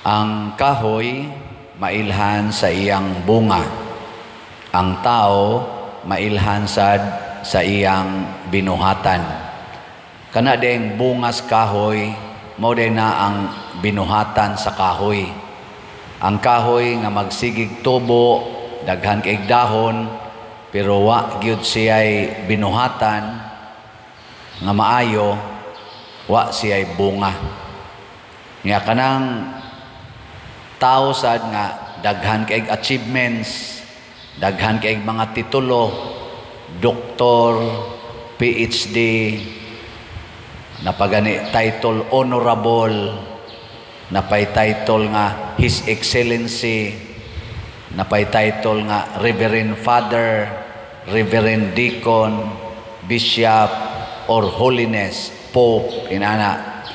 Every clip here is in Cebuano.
Ang kahoy mailhan sa iyang bunga. Ang tao mailhan sad sa iyang binuhatan. Kana ding bungas kahoy, mao din na ang binuhatan sa kahoy. Ang kahoy nga magsigig tubo, daghan kay dahon, pero wa gyud siya'y binuhatan nga maayo, wa siya'y bunga. Nga kanang tao sad nga daghan kay achievements, daghan kay mga titulo, doktor, PhD, napagani title honorable, napay title nga His Excellency, napay title nga Reverend Father, Reverend Deacon, Bishop, or Holiness, Pope, inana.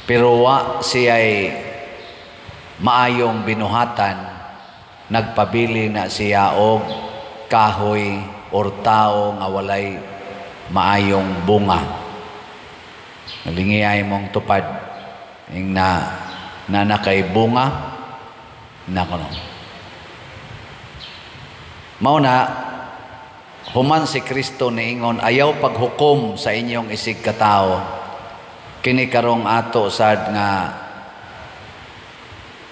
Pero wa siya'y maayong binuhatan, nagpabili na siya og kahoy or tao nga walay maayong bunga. Lingiyay mong tupad ing na na kay bunga na kuno. Mao na human si Kristo niingon, "Ayaw paghukom sa inyong isig katao." Kini karong ato sad nga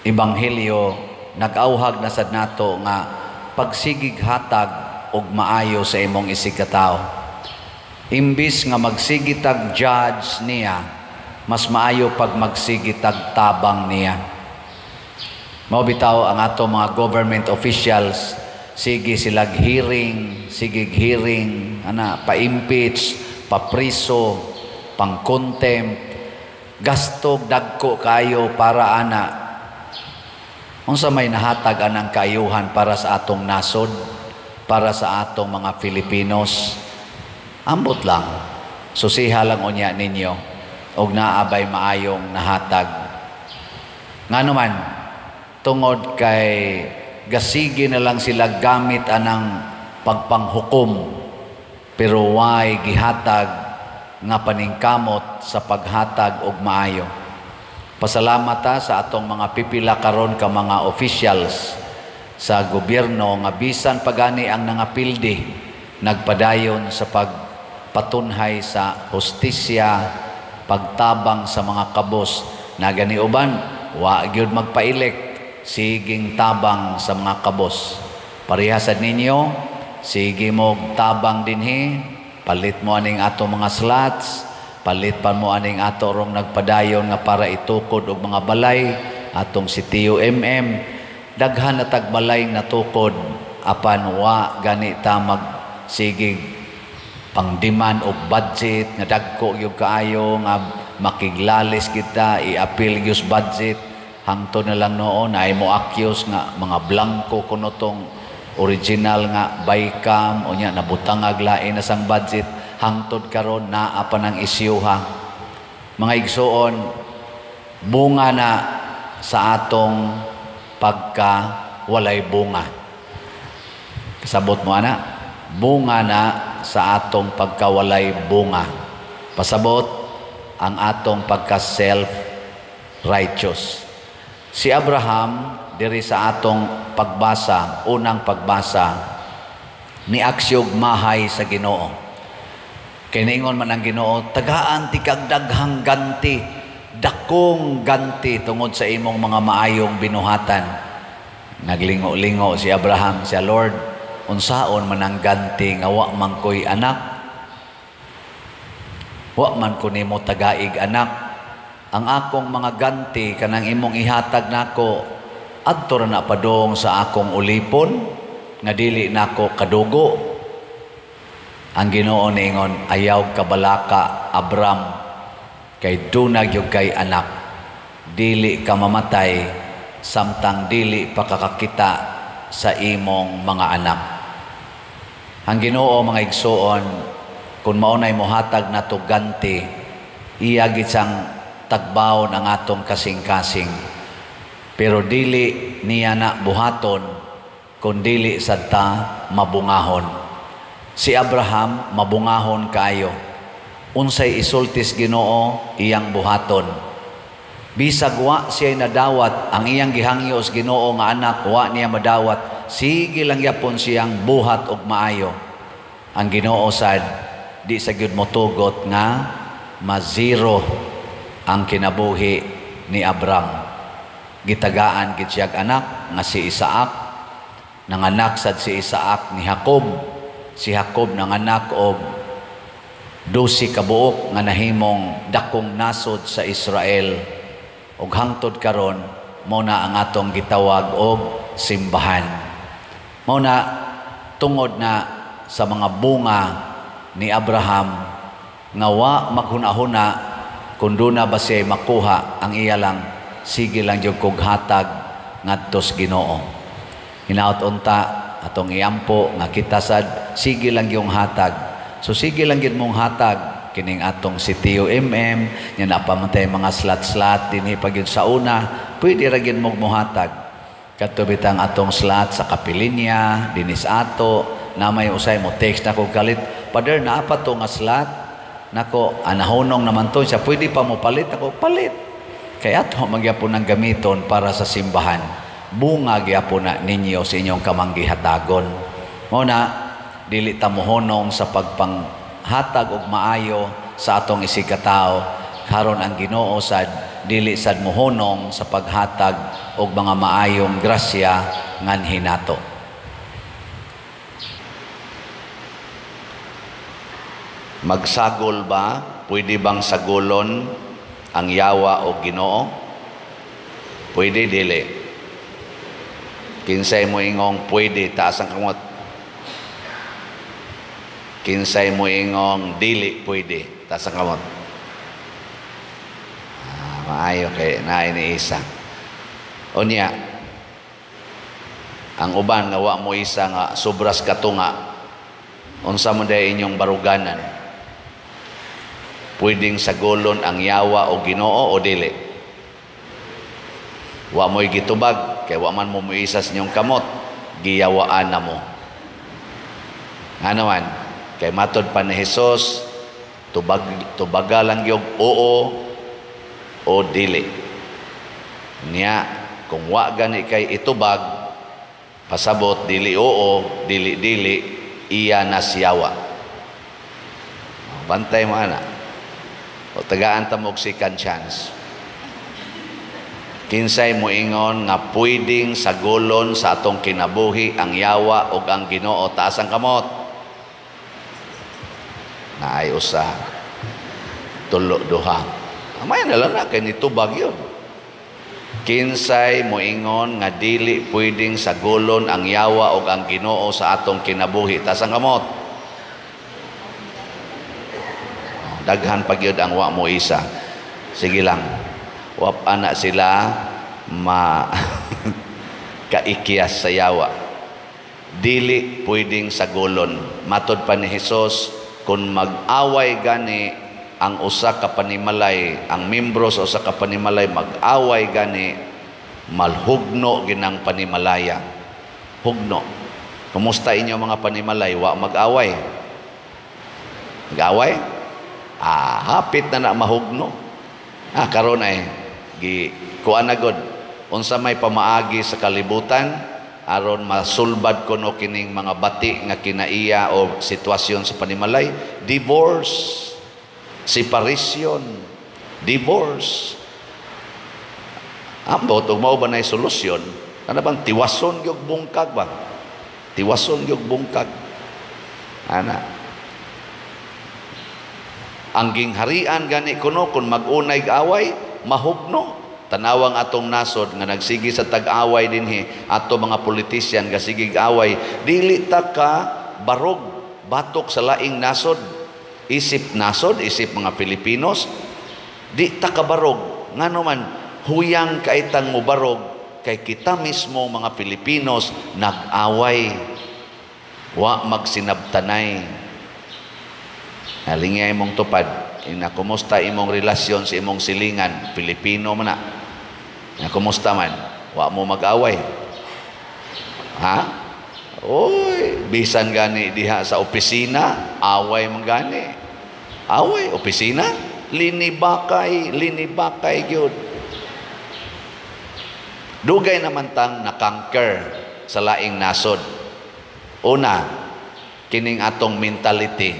ebanghelyo, nag-auhag na sad nato nga pagsigig hatag og maayo sa imong isig katao. Imbis nga magsige tag judge niya, mas maayo pag magsige tag tabang niya. Mao bitaw ang ato mga government officials, sige silag hearing, sige hearing ana, pa-impeach, papriso, pang-contempt, gasto dagko kayo para ana. Unsa may nahatag anang kaayuhan para sa atong nasod, para sa atong mga Filipinos? Ambot lang. Susiha lang unya ninyo og naabay maayong nahatag. Ngano man, tungod kay gasige na lang sila gamit anang pagpanghukom, pero way gihatag nga paningkamot sa paghatag og maayo. Pasalamat ta sa atong mga pipila karon ka mga officials sa gobyerno nga bisan pagani ang nangapildi, nagpadayon sa pagpatunhay sa hustisya, pagtabang sa mga kabos. Na gani uban wa gyud magpa-elect, siging tabang sa mga kabos. Parehasad ninyo, sige mo tabang dinhi, palit mo aning ato mga slots, palit pa mo aning ato rong nagpadayon nga para itukod og mga balay, atong si TUMM, daghan na tagbalay natukod, apan wa gani ta magsigig pangdiman og budget nga dagko gyud kaayo nga makiglalis kita, i-appeal gyud budget. Hangtod na lang noon ay mo accuse nga mga blanco kuno tong original nga bicam, unya nabutangag lain na sang budget. Hangtod karon naa pa ng isyuha. Mga igsuon, bunga na sa atong pagka walay bunga. Kasabot mo ana? Bunga na sa atong pagkawalay bunga. Pasabot, ang atong pagka self-righteous. Si Abraham, diri sa atong pagbasa, unang pagbasa, ni aksyog mahay sa Ginoo. Kay niingon man ang Ginoo, "Tagaan ti kag daghang ganti, dakong ganti tungod sa imong mga maayong binuhatan." Naglingo-lingo si Abraham siya, "Lord, unsaon man ang ganti nga wa man ko'y anak? Wa man ko nimo tagaig anak. Ang akong mga ganti kanang imong ihatag nako, adto ra na padung sa akong ulipon nga dili nako kadugo." Ang Ginoo niingon, "Ayaw kabalaka, Abram, kay duna gyud kay anak. Dili ka mamatay samtang dili pa kakakita sa imong mga anak." Ang Ginoo, mga igsuon, kung maunay mohatag nato ganti, iya gid siyang tagbawon ang atong kasing-kasing. Pero dili niya na buhaton kung dili sad ta mabungahon. Si Abraham mabungahon kaayo. Unsay isultis Ginoo, iyang buhaton. Bisag wa siya nadawat ang iyang gihangyo sa Ginoo nga anak, wa niya madawat, sige lang gyapon siyang buhat og maayo. Ang Ginoo sad di sa gyud motugot nga ma-zero ang kinabuhi ni Abraham. Gitagaan gid siyag anak nga si Isaac. Nanganak sad si Isaac ni Jacob. Si Jacob nanganak og 12 ka buok nga nahimong dakong nasod sa Israel. Ug hangtod karon mao na ang atong gitawag og simbahan. Mao na tungod na sa mga bunga ni Abraham nga wa maghuna-huna kung duna ba siya makuha, ang iya lang, sige lang jud kog hatag ngadto sa Ginoo. Hinaot unta atong iampo nga kita sad sige lang yung hatag. So sige lang gyud mong hatag kining atong sitio MM nya napamantay mga slot-slot dinhi pa gyud sa una, pwede ra gyud mong mohatag. Kadto bitang atong slot sa kapilinya dinis ato na may usay mo text na ko kalit, "Pader, naa pa to nga slot nako, anahunong naman to siya, pwede pa mo palit?" Ako, "Palit." Kay ato magyapon ang gamiton para sa simbahan. Bunga gyapon na ninyo sa inyong kamanggihatagon. Mao na dili ta mohunong sa pagpanghatag og maayo sa atong isigkatao, karon ang Ginoo sad dili sad mohunong sa paghatag og mga maayong grasya nganhi nato. Magsagol ba? Pwede bang sagolon ang yawa o Ginoo? Pwede, dili. Kinsay mo ingong pwede, taas ang kamot. Kinsay mo ingong dili pwede, taas ang kamot. Maayo kay naay ni isa. Unya, ang uban nga wa mo isa nga sobras katunga, unsa mo day inyong baruganan? Pwedeng sagolon ang yawa o Ginoo o dili? Wa mo'y gitubag kay wa man mo muisa sa inyong kamot, giyawaan na mo. Ano man, kay matod pa ni Hesus, tubaga lang gyud oo o dili. Niya, kung wa gani kay itubag, pasabot dili oo, dili dili, iya na siyawa. Bantay mo ana. O tagaan ta mo og second chance. Kinsay mo ingon nga pwedeng sagolon sa atong kinabuhi ang yawa ug ang Ginoo, taas ang kamot. Naay usa, tulo, duha. Amay na lang na kay nitubag yun. Kinsay moingon nga dili pwedeng sagolon ang yawa ug ang Ginoo sa atong kinabuhi, taas ang kamot. Daghan pa gyud ang wa mo isa. Sige lang. Wap ana sila ma kaikiyas sa yawa. Dili pwedeng sagolon. Matod pa ni Hesus, kung mag-away gani ang usa ka panimalay, ang membro sa usa ka panimalay mag-away gani, malhugno ginang panimalaya. Hugno. Kumusta inyo mga panimalay? Wa mag-away? Mag-away? Hapit na na mahugno. Karon ay gi kuan na gud. Unsa may pamaagi sa kalibutan aron masulbad kuno kining mga bati nga kinaiya o sitwasyon sa panimalay? Divorce, separation, divorce. Ambot ug mao ba nay solusyon? Kana bang tiwason gyud bungkag ba? Tiwason gyud bungkag. Ana. Ang gingharian gani kuno kung mag-unay away, mahugno. Tanawang atong nasod nga nagsigi sa tag-away dinhi, ato mga politisyan nga sigig away, dili ta ka barog batok sa laing nasod. Isip nasod, isip mga Filipinos, di ta ka barog. Ngano man huyang kaitang mobarog kay kita mismo mga Filipinos nag-away, wa magsinabtanay. Halingay imong tupad, ina kumusta imong relasyon sa imong silingan, Pilipino man na. Ina kumusta man, wa mo mag-away. Ha? Oy, bisan gani diha sa opisina, away man gani. Away opisina, linibakay, linibakay gyud. Dugay naman tang na-conquer sa laing nasod. Una, kining atong mentality.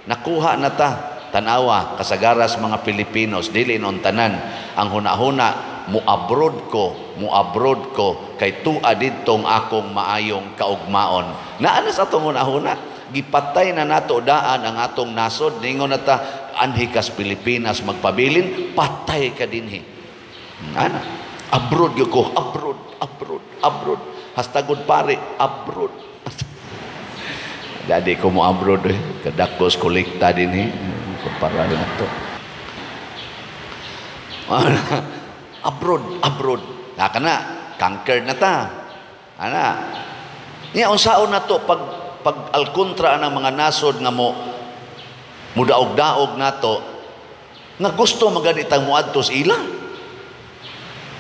Nakuha na ta, tanawa, kasagaras mga Pilipinos, dili non tanan, ang hunahuna, muabroad ko, kay tua didtong akong maayong kaugmaon. Naa na sa atong hunahuna, gipatay na nato daan ang atong nasod, ningon na ta, anhi kas Pilipinas magpabilin, patay ka dinhi. Ana, abroad gyud ko, abroad, abroad, abroad. Hastagod pare, abroad. Dadi ko mo abroad eh. Kadakos kolekta dinhi. Kumpara na to. Abroad, abroad. Naka na, conquered na ta. Ana. Nya unsaon na to pag alkontra ang mga nasod nga mo mudaog-daog nato nga gusto maganitang muadto sa ila.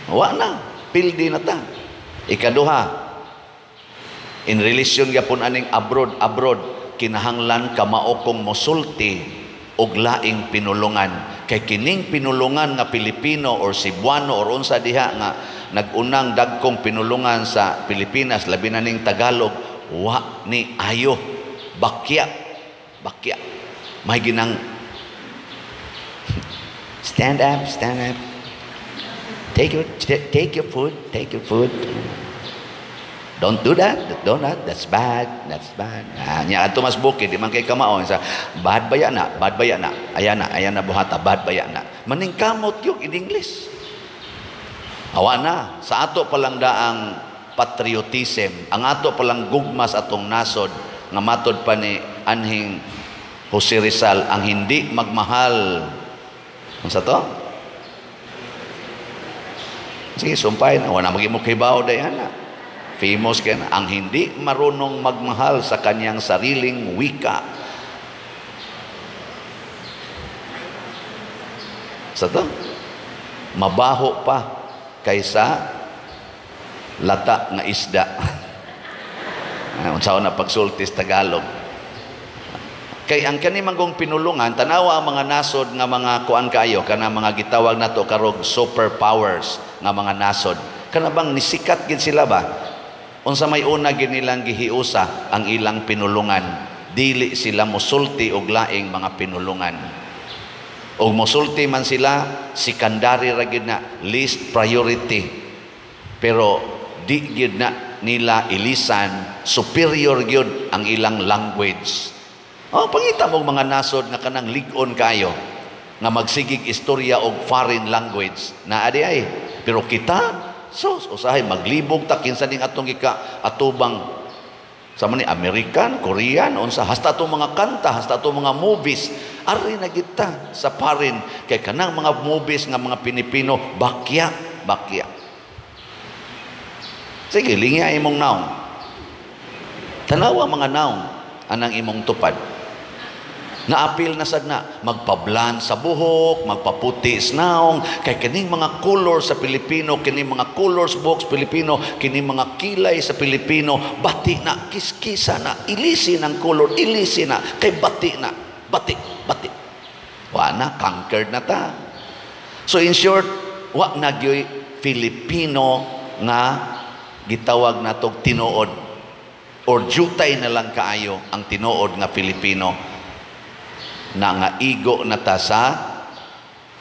Wa na, pildi na ta. Ikaduha, in relation gyapon aning abroad, abroad, kinahanglan kamao kong mosulti og laing pinulungan. Kay kining pinulungan nga Pilipino or Cebuano or unsa diha nga nag-unang dagkong pinulungan sa Pilipinas, labi na ning Tagalog, wa ni ayo. Bakya, bakya. May ginang stand up, stand up. Take your food, take your food. Don't do that, don't that, that's bad, that's bad. Ah, nya adto mas bukid, di man kay kamao sa bad baya na, bad baya na. Ayan na buhata, bad baya na. Maningkamot gyud in English. Awa na, sa ato palang daang patriotism, ang ato palang gugma sa atong nasod, nga matod pa ni anhing Jose Rizal, ang hindi magmahal. Unsa to? Sige, sumpay na. Wala maging mo kibaw dayan na. Famous kaya na. Ang hindi marunong magmahal sa kanyang sariling wika. Sa to? Mabaho pa kaysa lata nga isda. Unsa na pagsultis Tagalog. Kay ang kani manggong pinulungan, tanawa ang mga nasod nga mga kuan kaayo, kana mga gitawag nato karog superpowers nga mga nasod. Kana bang nisikat gid sila ba? Unsa may una gid nilang gihiusa ang ilang pinulungan. Dili sila mosulti og laing mga pinulungan. Og mosulti man sila, secondary ra gid na, least priority. Pero di gid na nila ilisan, superior gyud ang ilang language. Oh, pangita mo mga nasod nga kanang lig-on kayo nga magsigig istorya og foreign language na adi ay. Pero kita, so usahay maglibog ta kinsa ning atong gika atubang sa man ni American, Korean, unsa hasta atong mga kanta, hasta atong mga movies, ari na gid ta sa foreign kay kanang mga movies nga mga Pilipino bakya, bakya. Sige, lingya imong naong. Tanawa mga naong anang imong tupad. Naapil na sad na magpablan sa buhok, magpaputi sa naong, kay kining mga color sa Pilipino, kining mga colors box Pilipino, kining mga kilay sa Pilipino, bati na, kiskisa na, ilisi ng color, ilisi na, kay bati na, bati, bati. Wa na, conquered na ta. So in short, wa na gyoy Filipino nga gitawag natog tinuod or jutay na lang kaayo ang tinuod nga Filipino na nga igo na ta sa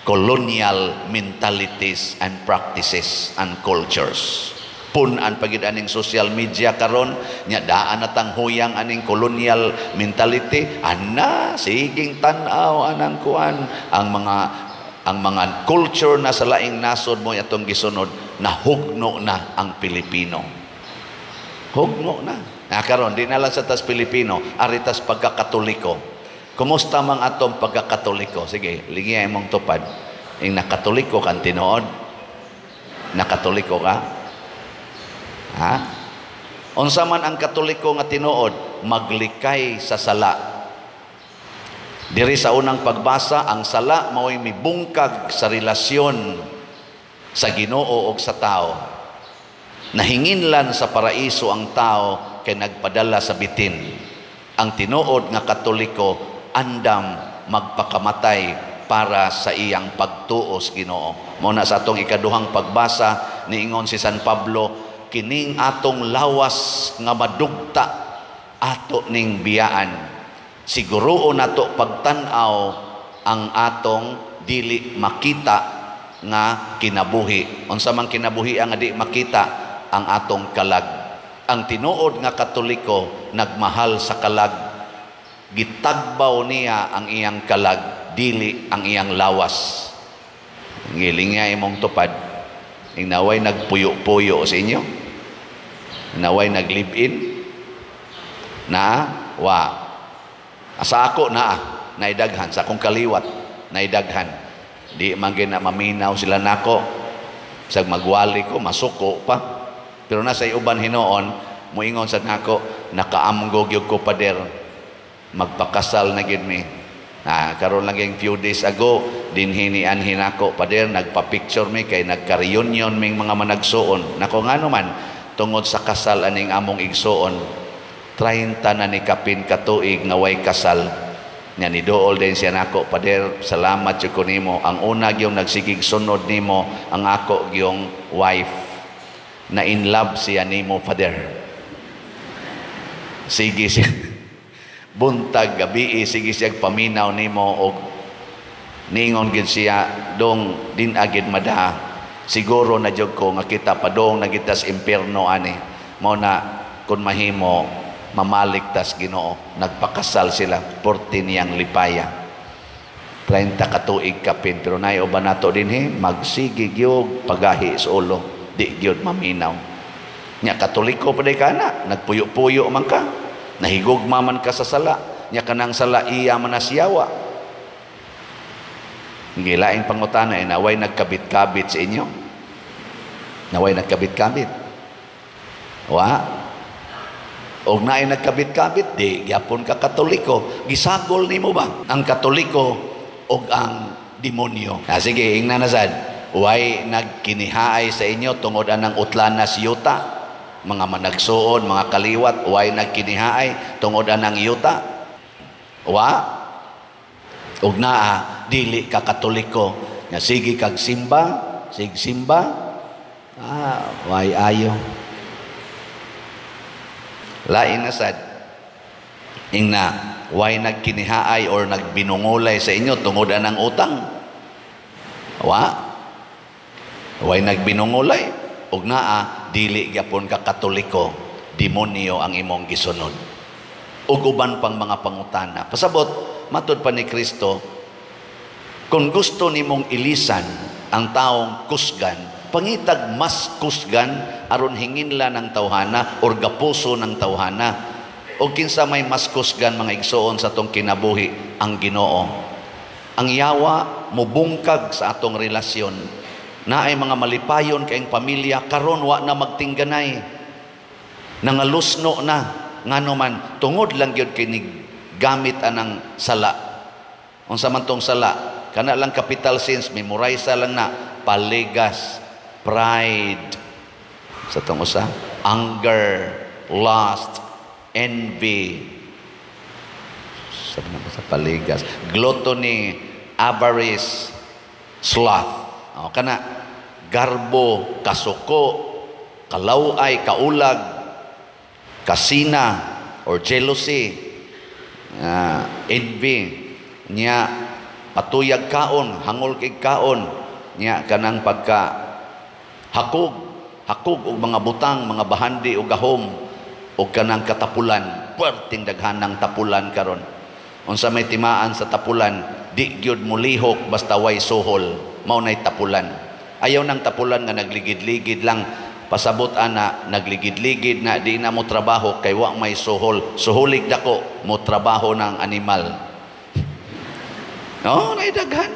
colonial mentalities and practices and cultures. Pun-an pagid aning social media karon nya daan na tang huyang aning colonial mentality, ana siging tan-aw anang kuan ang mga culture na sa laing nasod mo atong gisunod, nahugno na ang Pilipino. Hugno na. Na karon di na lang sa tas Pilipino, aritas pagkakatoliko. Kumusta mang atong pagkakatoliko? Sige, lingiya imong tupad. Ing nakatoliko kan tinuod? Nakatoliko ka? Ha? Unsa man ang Katoliko nga tinuod? Maglikay sa sala. Diri sa unang pagbasa, ang sala mao'y mibungkag sa relasyon sa Ginoo og sa tao. Nahinginlan sa paraiso ang tao kay nagpadala sa bitin. Ang tinuod nga Katoliko andam magpakamatay para sa iyang pagtuos Ginoo. Mao na sa atong ikaduhang pagbasa, Niingon si San Pablo, kining atong lawas nga madugta ato ning biyaan. Siguroon nato pagtan-aw ang atong dili makita nga kinabuhi. Unsa man kinabuhi ang di makita? Ang atong kalag. Ang tinuod nga Katoliko nagmahal sa kalag. Gitagbaw niya ang iyang kalag, dili ang iyang lawas. Giling nga imong tupad. Naway nagpuyo-puyo sa inyo. Naway nag-live-in. Na wa. Sa ako naa, naidaghan sa akong kaliwat, naidaghan. Di man gyud na maminaw sila nako. Sag magwali ko, masuko pa. Pero nasa uban hinuon, muingon sa nako, nakaamgo gyud ko, pader. Magpakasal na gyud mi. Ah, karon lang yung few days ago, dinhi nianhi nako, pader, nagpa-picture mi kay nagka-reunion ming mga managsuon. Nako, ngano man, tungod sa kasal aning among igsuon, 30 na ni kapin katuig nga way kasal. Nya ni dool din siya nako, pader, salamat jud ko nimo. Ang una gyung nagsigig sunod nimo ang ako gyung wife. Na in love siya nimo, pader. Sige siya. Buntag gabi sige siya paminaw nimo og ningon gid siya dong din agid mada. Siguro na jud ko nga kita padong na kita sa impierno ani. Mao na kun mahimo mamalik tas Ginoo. Nagpakasal sila porti niyang lipaya. 30 katuig kapin, pero nay uban nato dinhi magsige gyud pagahi sa ulo, di gyud maminaw. Nya Katoliko pa day kana, nagpuyo-puyo man ka, nahigugma man ka sa sala, nya kanang sala iya man na siyawa. Gilaing pangutana eh, naway nagkabit-kabit sa inyo? Naway nagkabit-kabit? Wa? Og naay nagkabit-kabit, di gyapon ka Katoliko. Gisagol nimo ba ang Katoliko og ang demonyo? Ah, sige, ingna na sad. Way nagkinihaay sa inyo tungod anang utlanas yuta? Mga managsuon, mga kaliwat, way nagkinihaay tungod anang yuta? Wa? Og naa, dili ka Katoliko. Nga sige kag simba, sig simba, ah, way ayo. Lain na sad. Ingna, way nagkinihaay or nagbinungulay sa inyo tungod anang utang? Wa? Way nagbinungulay? Og naa, dili gyapon ka Katoliko, demonyo ang imong gisunod. Ug uban pang mga pangutana. Pasabot, matud pa ni Kristo, kung gusto nimong ilisan ang taong kusgan, pangitag mas kusgan aron hinginla ng tawhana or gapuso ng tawhana. O kinsa may mas kusgan, mga igsoon, sa atong kinabuhi? Ang Ginoo. Ang yawa mubungkag sa atong relasyon. Naay mga malipayon kayong pamilya karon wa na magtingganay. Nangalusno na, ngano man tungod lang gyud kay gamit anang sala. Unsa man tong sala? Kana lang capital sins, memorize lang na: paligas, pride, sa tong usa, anger, lust, envy, sabi na ba sa paligas, gluttony, avarice, sloth. O, kana garbo, kasuko, kalaway, kaulag, kasina or jealousy, envy, nya patuyag kaon, hangol kay kaon, nya kanang pagka hakog, hakog og mga butang, mga bahandi og gahom, og kanang katapulan, puwerteng daghanang tapulan karon. Unsa may timaan sa tapulan, di gyud mulihok basta way suhol, mao nay tapulan. Ayaw nang tapulan nga nagligid-ligid lang. Pasabot ana, nagligid-ligid na di na mo trabaho kay wa may suhol. Suhulig dako mo trabaho ng animal. No, naidaghan.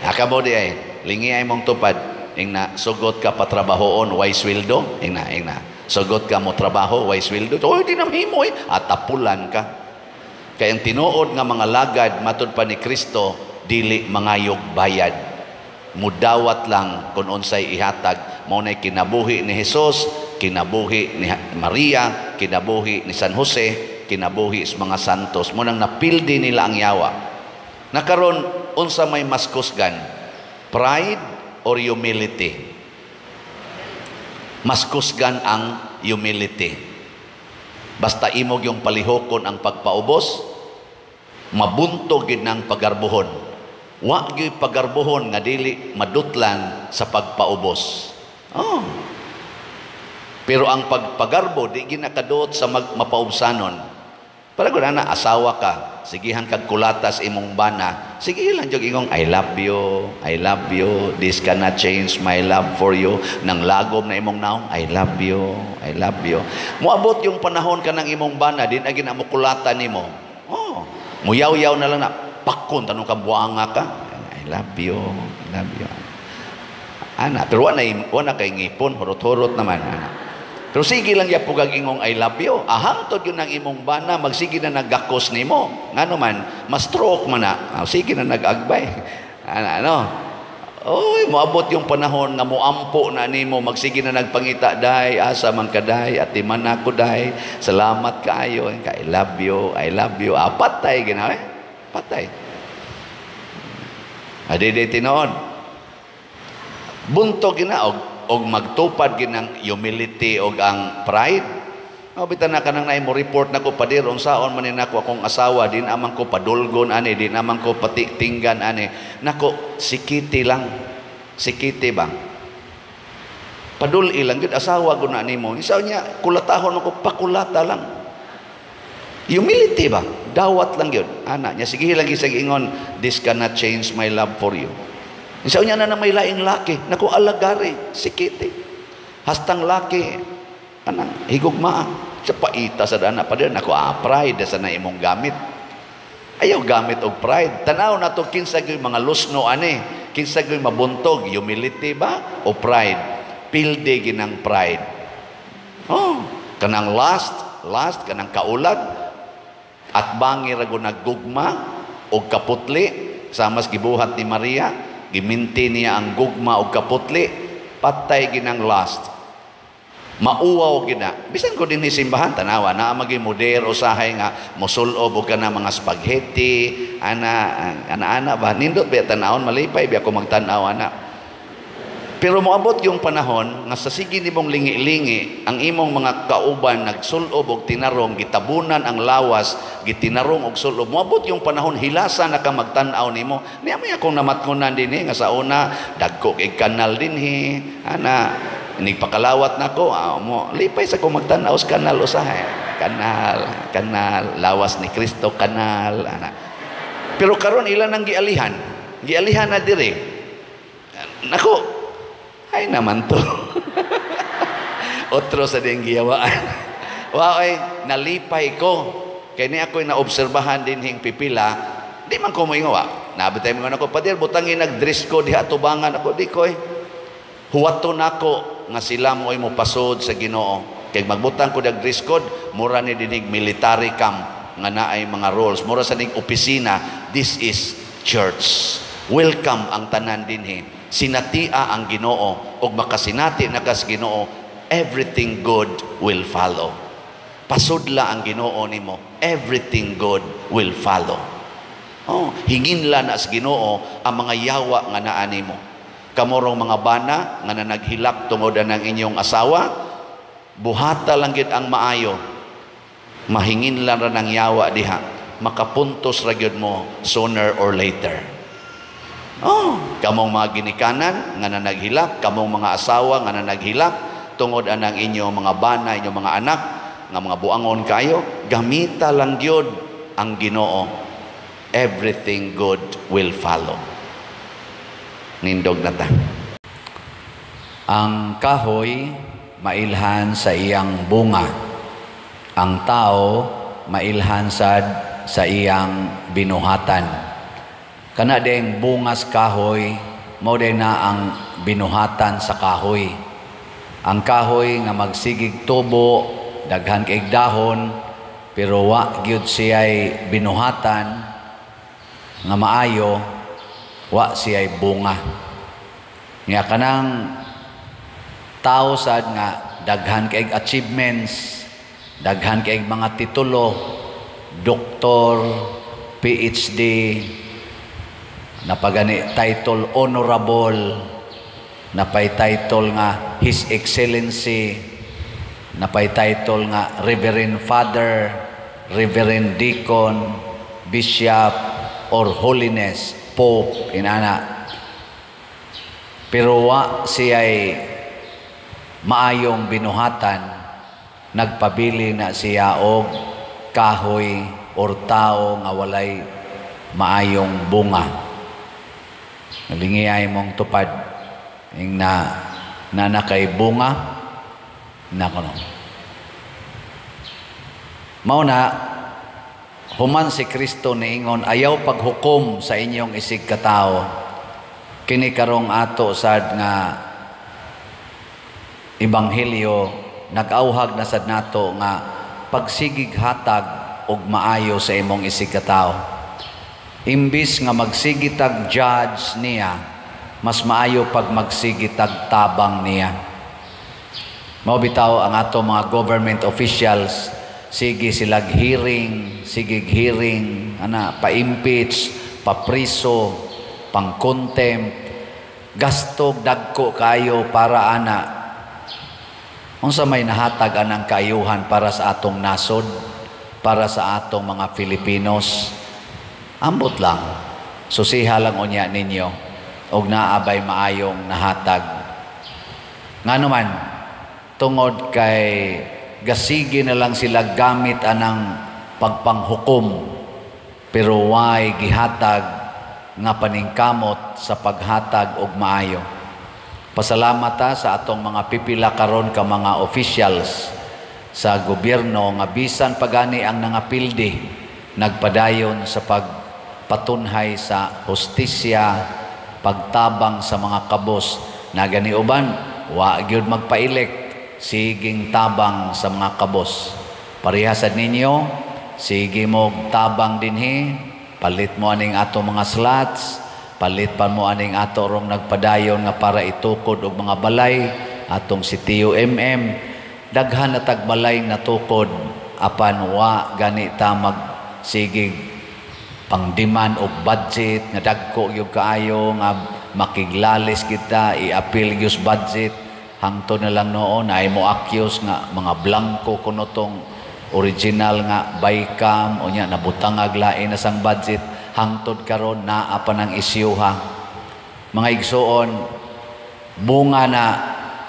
Akabo di ay lingi ay mong tupad. Ingna sugot ka patrabahoon way sweldo. Ingna, ingna. Sugot ka mo trabaho way sweldo. Oy, di na mahimo eh. At tapulan ka. Kay ang tinuod nga mga lagad matud pa ni Kristo dili mangayog bayad. Mudawat lang kung unsay ihatag. Mao nay kinabuhi ni Jesus, kinabuhi ni Maria, kinabuhi ni San Jose, kinabuhi sa mga santos. Mo nang napildi nila ang yawa. Nakaron unsa may mas kusgan? Pride or humility? Mas kusgan ang humility. Basta imong yung palihokon ang pagpaubos, mabuntog gid ng pagarbuhon. Wa gyud pagarbuhon nga dili madutlan sa pagpaubos. Oh. Pero ang pagpagarbo di ginakaduot sa mapaubsanon. Para gud ana, asawa ka, sigihan kag kulatas imong bana, sige lang jud ingong "I love you, I love you, this cannot change my love for you." Nang lagom na imong naong, "I love you, I love you." Moabot yung panahon ka ng imong bana, di na gina mo kulata nimo. Oh, muyaw-yaw na lang na, pakon tanong ka buanga ka. "I love you, I love you." Ana, pero wa na kay ngipon, hurot-hurot naman ana. Pero sige lang ya pugag ingong "I love you." Ahangtod yun ang imong bana, magsige na naggakos nimo. Ngano man, ma-stroke man na. Ah, sige na nag-agbay. Ano, ano? Oy, moabot yung panahon nga moampo na nimo, magsige na nagpangita, "Day, asa man ka day, atiman ako day, salamat kaayo, I love you, I love you." Ah, patay gina eh. Patay. Adi di tinuod. Buntog gina og magtupad ginang humility og ang pride. O bitan na kanang naay mo report nako, "Pader, unsaon man ni nako akong asawa, di naman ko padulgon ani, di naman ko pati tinggan ani." Nako, sikiti lang. Sikiti ba? Paduli lang gud, asawa gud na nimo. Isa niya kulatahon ako, pakulata lang. Humility ba? Dawat lang yun. Ana niya, sige lang isag ingon, "This cannot change my love for you." Isa niya na na may laing laki. Naku, alagari, sikiti. Hastang laki, anang higugmaa. Sa paita sa dana pa din, naku, ah, pride sa na imong gamit. Ayaw gamit og pride. Tanaw na to kinsa gyud mga lusno ani, kinsa gyud mabuntog, humility ba o pride? Pilde ginang pride. Oh, kanang lust, lust kanang kaulag at bangi ra gud naggugma og kaputli, samas gibuhat ni Maria, giminti niya ang gugma og kaputli, patay ginang lust. Mauwaw gina. Bisan ko din simbahan, tanawa naa magi moder usahay nga mosulob og kana mga spaghetti ana ana ana ba, nindot ba tanawon, malipay biya ko magtan-aw ana. Pero moabot yung panahon nga sa sige nimong lingi-lingi, ang imong mga kauban nagsulob og tinarong, gitabunan ang lawas, gitinarong og sulob. Moabot yung panahon hilasa na ka magtan-aw nimo. Niya may akong namatngonan dinhi nga sa una dagko kay kanal dinhi ana, nigpakalawat nako, ah, mo lipay sa ko magtan-aw sa kanal usahay. Kanal, kanal, lawas ni Kristo kanal ana. Pero karon ilan ang gialihan? Gialihan na dire. Nako, ay naman to. Otro sa ding giyawaan. Wa ay nalipay ko. Kay ni ako'y naobserbahan din hing pipila, di man ko moingon wa. Nabitay mo nako, "Pader, butangin nag-dress ko diha tubangan ako." Di ko eh. Huwato nako nga sila mo ay mopasod sa Ginoo. Kay magbutang ko dag dress code, mura ni dinig military camp nga naay mga rules. Mura sa ning opisina, this is church. Welcome ang tanan dinhi. Sinatia ang Ginoo ug makasinati na kas Ginoo, everything good will follow. Pasudla ang Ginoo nimo, everything good will follow. Oh, hinginla na sa Ginoo ang mga yawa nga naa nimo. Kamurong mga bana nga nanaghilak tungod ng inyong asawa, buhata lang gid ang maayo. Mahinginlan ra ng yawa diha. Makapuntos ra gyud mo sooner or later. Oh, kamong mga ginikanan nga nanaghilak, kamong mga asawa nga nanaghilak tungod anang inyong mga bana, inyong mga anak nga mga buangon kayo, gamita lang gyud ang Ginoo. Everything good will follow. Nindog na ta. Ang kahoy mailhan sa iyang bunga. Ang tao mailhan sad sa iyang binuhatan. Kana ding bungas kahoy, mao din na ang binuhatan sa kahoy. Ang kahoy nga magsigig tubo, daghan kay dahon, pero wa gyud siya'y binuhatan nga maayo, wa siya'y bunga. Nga kanang tao sad nga daghan kay achievements, daghan kay mga titulo, doktor, PhD, napagani title honorable, Napay title nga His Excellency, napay title nga Reverend Father, Reverend Deacon, Bishop, or Holiness, Pope, inana. Pero wa siya'y maayong binuhatan, nagpabili na siya og kahoy or tao nga walay maayong bunga. Nalingi ay mong tupad ing na na kay bunga na kuno. Mao na human si Kristo niingon, "Ayaw paghukom sa inyong isig katawo." Kini karong ato sad nga ebanghelyo, nag-auhag na sad nato nga pagsigig hatag og maayo sa imong isig katawo. Imbis nga magsige tag judge niya, mas maayo pag magsige tag tabang niya. Mao bitaw ang ato mga government officials, sige silag hearing, sige hearing ana, pa-impeach, papriso, pang-contempt, gasto dagko kayo para ana. Unsa may nahatag anang kaayuhan para sa atong nasod, para sa atong mga Filipinos? Ambot lang. Susiha lang unya ninyo og naabay maayong nahatag. Ngano man, tungod kay gasige na lang sila gamit anang pagpanghukom, pero way gihatag nga paningkamot sa paghatag og maayo. Pasalamat ta sa atong mga pipila karon ka mga officials sa gobyerno nga bisan pagani ang nangapildi, nagpadayon sa pagpatunhay sa hustisya, pagtabang sa mga kabos. Na gani uban wa gyud magpa-elect, siging tabang sa mga kabos. Parehasad ninyo, sige mo tabang dinhi, palit mo aning ato mga slots, palit pa mo aning ato rong nagpadayon nga para itukod og mga balay, atong si TUMM, daghan na tagbalay natukod, apan wa gani ta magsigig pangdiman og budget nga dagko gyud kaayo nga makiglalis kita, i-appeal gyud budget. Hangtod na lang noon ay mo accuse nga mga blanco kuno tong original nga bicam, unya nabutangag lain na sang budget. Hangtod karon naa pa nang isyuha. Mga igsuon, bunga na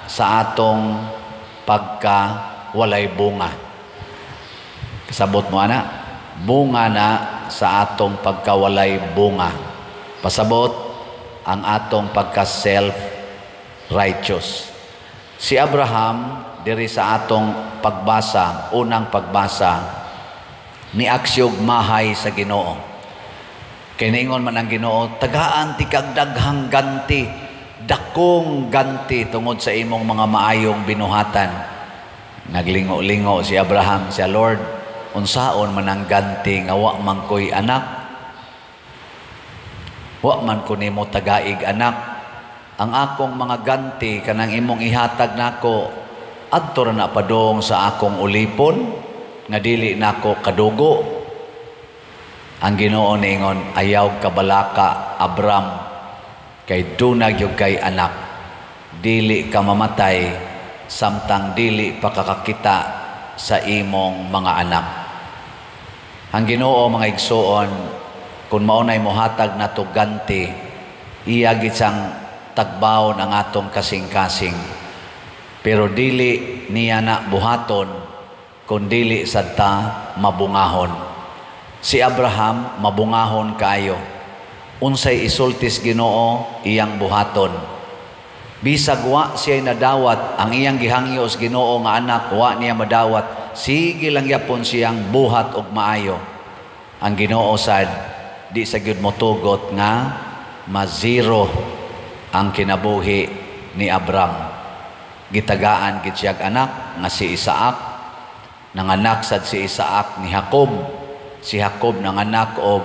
sa atong pagka walay bunga. Kasabot mo ana? Bunga na sa atong pagkawalay bunga. Pasabot, ang atong pagka self righteous. Si Abraham diri sa atong pagbasa, unang pagbasa, niaksyog mahay sa Ginoo. Kay niingon man ang Ginoo, "Tagaan ti kag daghang ganti, dakong ganti tungod sa imong mga maayong binuhatan." Naglingo-lingo si Abraham siya, "Lord, unsaon man ang ganti nga wa man ko'y anak? Wa man ko nimo tagaig anak. Ang akong mga ganti kanang imong ihatag nako, adto ra na padong sa akong ulipon nga dili nako kadugo." Ang Ginoo niingon, "Ayaw kabalaka, Abram, kay duna gyud kay anak. Dili ka mamatay samtang dili pa kakakita sa imong mga anak." Ang Ginoo, mga igsuon, kung maunay mohatag nato ganti, iya gid siyang tagbawon ang atong kasing-kasing. Pero dili niya na buhaton kung dili sad ta mabungahon. Si Abraham mabungahon kaayo. Unsay isultis Ginoo, iyang buhaton. Bisag wa siya nadawat ang iyang gihangyo sa Ginoo nga anak, wa niya madawat, sige lang yapon siyang buhat og maayo. Ang Ginoo sad di sa gyud motugot nga ma-zero ang kinabuhi ni Abram. Gitagaan gid siyag anak nga si Isaac. Nanganak sad si Isaac ni Jacob. Si Jacob nanganak og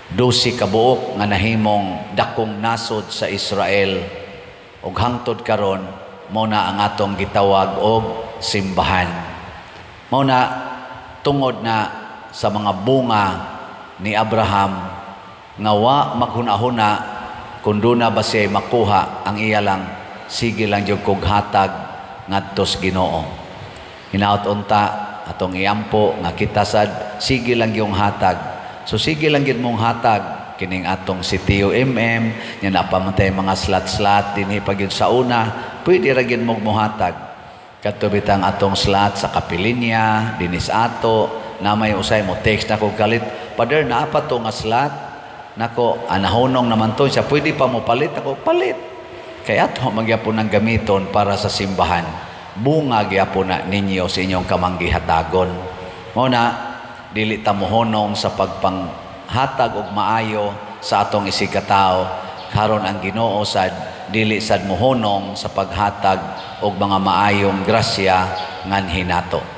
12 ka buok nga nahimong dakong nasod sa Israel. Ug hangtod karon mao na ang atong gitawag og simbahan. Mao na tungod na sa mga bunga ni Abraham nga wa maghuna-huna Kung duna ba siya makuha, ang iya lang, sige lang jud kog hatag ngadto sa Ginoo. Hinaot unta atong iampo nga kita sad sige lang yung hatag. So sige lang gyud mong hatag kining atong si Tio MM nya napamatay mga slot-slot dinhi pa gyud sa una, pwede ra gyud mong mohatag. Kadto bitang atong slot sa kapilinya dinis ato na may usay mo text na ko kalit, "Father, naa pa to nga slot nako, anahunong naman to siya, pwede pa mo palit?" Ako, "Palit." Kaya ato magyapon ng gamiton para sa simbahan, bunga gyapon na ninyo sa inyong kamanggihatagon. Mao na dili ta mohunong sa pagpanghatag og maayo sa atong isigkatao, karon ang Ginoo sad dili sad mohunong sa paghatag og mga maayong grasya nganhi nato.